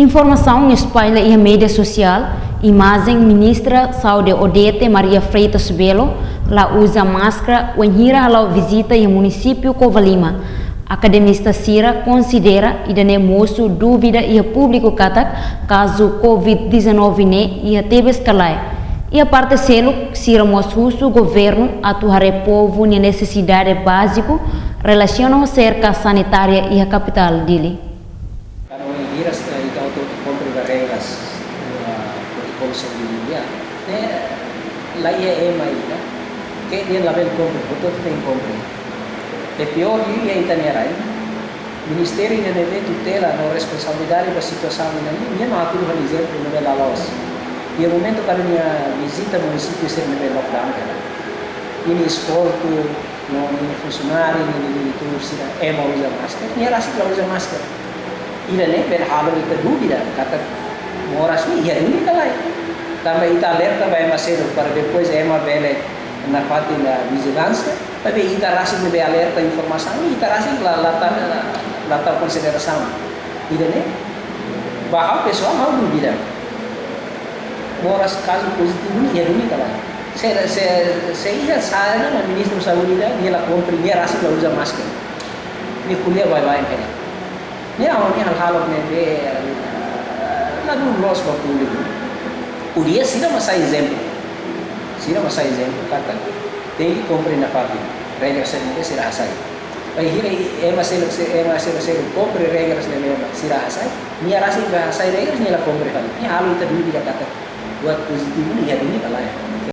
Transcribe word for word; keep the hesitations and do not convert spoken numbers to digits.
Informasaun espalla iha média sosiál, imajen Ministra Saúde Odete Maria Freitas Belo la uza máskara wainhira hala'o vizita iha munisípiu Covalima. Akademista sira konsidera ida-ne'e mosu dúvida iha públiku katak kazu COVID dezanove ne'e iha tebes ka lae. Iha parte seluk, sira mós husu governu atu haree povu nia nesesidade báziku relasiona ho serka sanitária iha kapitál Dili. Karena wainhira ita hotu-hotu kumpre ba regras, ba protokolu saúde mundiál, ne'e la iha ema ida ke dehan labele kumpre, hotu-hotu tenke kumpre. I piór liu iha ita-nia rai, ministériu ida ne'ebé tutela no responsabilidade ba situasaun ida-ne'e, nia mak atu halo ezemplu ne'ebé la loos. Iha momentu kuandu nia vizita munisípiu sira ne'ebé lockdown, nia eskoltu, no nia funsionáriu, nia diretór sira, ema uza máskara, nia rasik la uza máskara. Ida-ne'e bele halo ita dúvida katak moras ne'e iha duni ka lae. Tanba ita alerta ba ema seluk para depois ema bele nafatin ba vijilánsia, tapi ita rasik ne'ebé alerta informasaun, ita rasik la, la tau, la tau konsiderasaun. Ida-ne'e, ba ha'u pesoál, ha'u dúvida. Moras kazu pozitivu ne'e iha duni ka lae. Se, se, se iha saida mak Ministru Saúde ida, nia la kumpre, nia rasik la uza máskara. Nia ko'alia baibain hela. Ne'e ha'u-nia halo-halo ne'ebé, ladún loos ba públiku. Podia sira mak sai ezemplu. Sira mak sai ezemplu, katak tenke kumpre nafatin regra sira ne'ebé sira hasai. Bainhira ema seluk, se ema seluk, seluk kumpre regras ne'ebé sira hasai, nia rasik la hasai regras, nia la kumpre fali. Ne'e halo ita dúvida katak buat pozitivu ne'e iha duni ka lae.